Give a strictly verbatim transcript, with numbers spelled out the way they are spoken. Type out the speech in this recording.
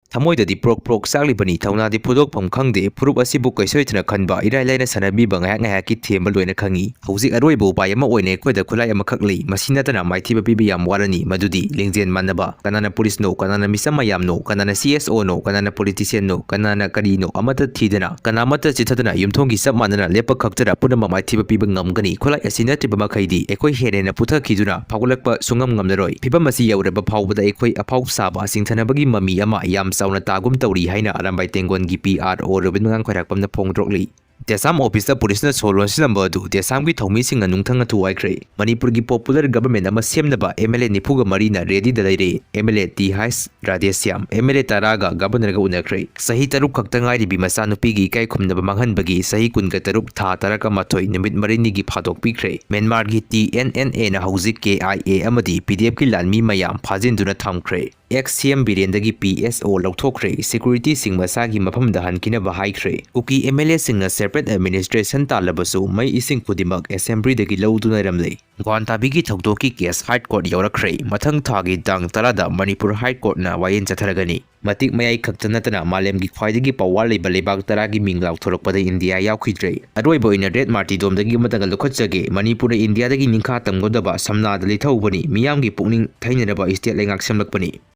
ꯊꯃꯣꯏꯗꯗꯤ ꯄ꯭ꯔꯣꯛ ꯄ꯭ꯔꯣꯛ ꯆꯥꯛꯂꯤꯕꯅꯤ, ꯊꯧꯅꯥꯗꯤ ꯐꯨꯗꯣꯛꯐꯝ ꯈꯪꯗꯦ꯫ ꯐꯨꯔꯨꯞ ꯑꯁꯤꯕꯨ ꯀꯩꯁꯣꯏꯗꯅ ꯈꯟꯕ, ꯏꯔꯥꯏ ꯂꯥꯏꯅ ꯁꯥꯟꯅꯕꯤꯕ, ꯉꯥꯏꯍꯥꯛ ꯉꯥꯏꯍꯥꯛꯀꯤ ꯊꯦꯝꯕ ꯂꯣꯏꯅ ꯈꯪꯏ꯫ ꯍꯧꯖꯤꯛ ꯑꯔꯣꯏꯕ ꯎꯄꯥꯏ ꯑꯃ ꯑꯣꯏꯅ ꯑꯩꯈꯣꯏꯗ ꯈꯨꯠꯂꯥꯏ ꯑꯃꯈꯛ ꯂꯩ꯫ ꯃꯁꯤ ꯅꯠꯇꯅ ꯃꯥꯏꯊꯤꯕ ꯄꯤꯕ ꯌꯥꯝ ꯋꯥꯔꯅꯤ, ꯃꯗꯨꯗꯤ ꯂꯤꯡꯖꯦꯜ ꯃꯥꯟꯅꯕ꯫ ꯀꯅꯥꯅ ꯄꯨꯂꯤꯁꯅꯣ, ꯀꯅꯥꯅ ꯃꯤꯆꯝ ꯃꯌꯥꯝꯅꯣ, ꯀꯅꯥꯅ ꯁꯤ ꯑꯦꯁ ꯑꯣꯅꯣ, ꯀꯅꯥꯅ ꯄꯣꯂꯤꯇꯤꯁꯤꯌꯟꯅꯣ, ꯀꯅꯥꯅ ꯀꯔꯤꯅꯣ, ꯑꯃꯠꯇ ꯊꯤꯗꯅ, ꯀꯅꯥꯃꯠꯇ ꯆꯤꯠꯊꯗꯅ ꯌꯨꯝꯊꯣꯡꯒꯤ ꯆꯞ ꯃꯥꯟꯅꯅ ꯂꯦꯞꯄ ꯈꯛꯇꯅ ꯄꯨꯝꯅꯃꯛ ꯃꯥꯏꯊꯤꯕ ꯄꯤꯕ ꯉꯝꯒꯅꯤ꯫ ꯈꯨꯠꯂꯥꯏ ꯑꯁꯤ ꯅꯠꯇ꯭ꯔꯤꯕ ꯃꯈꯩꯗꯤ ꯑꯩꯈꯣꯏ ꯍꯦꯟꯅ ꯍꯦꯟꯅ ꯄꯨꯊꯈꯤꯗꯨꯅ ꯐꯥꯎꯒꯠꯂꯛꯄ ꯁꯨꯡꯉꯝ ꯉꯝꯂꯔꯣꯏ꯫ ꯐꯤꯕꯝ ꯑꯁꯤ ꯌꯧꯔꯕ ꯐꯥꯎꯕꯗ ꯑꯩꯈꯣꯏ ꯑꯐꯥꯎ ꯁꯥꯕ, ꯆꯤꯡꯊꯅꯕꯒꯤ ꯃꯃꯤ ꯑꯃ ꯌꯥꯝ ꯆꯥꯎꯅ ꯇꯥꯒꯨꯝ ꯇꯧꯔꯤ ꯍꯥꯏꯅ ꯑꯔꯥꯝꯕꯥꯏ ꯇꯦꯡꯒꯣꯟꯒꯤ ꯄꯤ ꯑꯥꯔ ꯑꯣ ꯔꯣꯕꯤꯟ ꯃꯉꯥꯡ ꯈ꯭ꯋꯥꯏꯔꯥꯛꯄꯝꯅ ꯐꯣꯡꯗꯣꯛꯂꯤ꯫ ꯇꯦꯁꯥꯝ ꯑꯣꯐꯤꯁꯇ ꯄꯨꯂꯤꯁꯅ ꯁꯣ ꯂꯣꯟꯁꯤꯜꯂꯝꯕ ꯑꯗꯨ ꯇꯦꯁꯥꯝꯒꯤ ꯊꯧꯃꯤꯁꯤꯡꯅ ꯅꯨꯡꯊꯪꯅ ꯊꯨꯒꯥꯏꯈ꯭ꯔꯦ꯫ ꯃꯅꯤꯄꯨꯔꯒꯤ ꯄꯣꯄꯨꯂꯔ ꯒꯕꯔꯃꯦꯟ ꯑꯃ ꯁꯦꯝꯅꯕ ꯑꯦꯝ ꯑꯦꯜ ꯑꯦ ꯅꯤꯐꯨꯒ ꯃꯔꯤꯅ ꯔꯦꯗꯤꯗ ꯂꯩꯔꯦ꯫ M L A T H Radheshyam, M L A ꯇꯔꯥꯒ ꯒꯕꯔꯅꯔꯒ ꯎꯅꯈ꯭ꯔꯦ꯫ ꯆꯍꯤ ꯇꯔꯨꯛ ꯈꯛꯇ ꯉꯥꯏꯔꯤꯕꯤ ꯃꯆꯥꯅꯨꯄꯤꯒꯤ ꯏꯀꯥꯏ ꯈꯨꯝꯅꯕ ꯃꯥꯡꯍꯟꯕꯒꯤ ꯆꯍꯤ ꯀꯨꯟꯒ ꯇꯔꯨꯛ, ꯊꯥ ꯇꯔꯥꯒ ꯃꯥꯊꯣꯏ, ꯅꯨꯃꯤꯠ ꯃꯔꯤꯅꯤꯒꯤ ꯐꯥꯗꯣꯛꯄꯤꯈ꯭ꯔꯦ꯫ ꯃ꯭ꯌꯥꯟꯃꯥꯔꯒꯤ ꯇꯤ ꯑꯦꯟ ꯑꯦꯟ ꯑꯦꯅ ꯍꯧꯖꯤꯛ ꯀꯦ ꯑꯥꯏ ꯑꯦ ꯑꯃꯗꯤ ꯄꯤ ꯗꯤ ꯑꯦꯐꯀꯤ ꯂꯥꯟꯃꯤ ꯃꯌꯥꯝ ꯐꯥꯖꯤꯟꯗꯨꯅ ꯊꯝꯈ꯭ꯔꯦ꯫ ꯑꯦꯛꯁ ꯁꯤ ꯑꯦꯝ ꯕꯤꯔꯦꯟꯗꯒꯤ ꯄꯤ ꯑꯦꯁ ꯑꯣ ꯂꯧꯊꯣꯛꯈ꯭ꯔꯦ꯫ ꯁꯦꯀ꯭ꯌꯨꯔꯤꯇꯤꯁꯤꯡ ꯃꯁꯥꯒꯤ ꯃꯐꯝꯗ ꯍꯟꯈꯤꯅꯕ ꯍꯥꯏꯈ꯭ꯔꯦ꯫ ꯀꯨꯀꯤ ꯑꯦꯝ ꯑꯦꯜ ꯑꯦꯁꯤꯡꯅ ꯁꯦꯄꯔꯦꯠ ꯑꯦꯗꯃꯤꯅꯤꯁꯇ꯭ꯔꯦꯁꯟ ꯇꯥꯜꯂꯕꯁꯨ ꯃꯩ ꯏꯁꯤꯡ ꯈꯨꯗꯤꯡꯃꯛ ꯑꯦꯁꯦꯝꯕ꯭ꯂꯤꯗꯒꯤ ꯂꯧꯗꯨꯅ ꯂꯩꯔꯝꯂꯦ꯫ ꯒ꯭ꯋꯥꯟ ꯇꯥꯕꯤꯒꯤ ꯊꯧꯗꯣꯛꯀꯤ ꯀꯦꯁ ꯍꯥꯏ ꯀꯣꯔꯠ ꯌꯧꯔꯛꯈ꯭ꯔꯦ꯫ ꯃꯊꯪ ꯊꯥꯒꯤ ꯇꯥꯡ ꯇꯔꯥꯗ ꯃꯅꯤꯄꯨꯔ ꯍꯥꯏ ꯀꯣꯔꯠꯅ ꯋꯥꯌꯦꯜ ꯆꯠꯊꯔꯒꯅꯤ꯫ ꯃꯇꯤꯛ ꯃꯌꯥꯏ ꯈꯛꯇ ꯅꯠꯇꯅ ꯃꯥꯂꯦꯝꯒꯤ ꯈ꯭ꯋꯥꯏꯗꯒꯤ ꯄꯋꯥꯔ ꯂꯩꯕ ꯂꯩꯕꯥꯛ ꯇꯔꯥꯒꯤ ꯃꯤꯡ ꯂꯥꯎꯊꯣꯔꯛꯄꯗ ꯏꯟꯗꯤꯌꯥ ꯌꯥꯎꯈꯤꯗ꯭ꯔꯦ꯫ ꯑꯔꯣꯏꯕ ꯑꯣꯏꯅ ꯔꯦꯗ ꯃꯥꯔꯇꯤꯗꯣꯝꯗꯒꯤ ꯑꯃꯇꯪꯒ ꯂꯧꯈꯠꯆꯒꯦ꯫ ꯃꯅꯤꯄꯨꯔꯅ ꯏꯟꯗꯤꯌꯥꯗꯒꯤ ꯅꯤꯡꯈꯥ ꯇꯝꯒꯗꯕ ꯁꯝꯅꯥꯗ ꯂꯩꯊꯍꯧꯕꯅꯤ꯫ ꯃꯤꯌꯥꯝꯒꯤ ꯄꯨꯛꯅꯤꯡ ꯊꯩꯅꯅꯕ ꯁ꯭ꯇꯦꯠ ꯂꯩꯉꯥꯛ ꯁꯦꯝꯂꯛꯄꯅꯤ꯫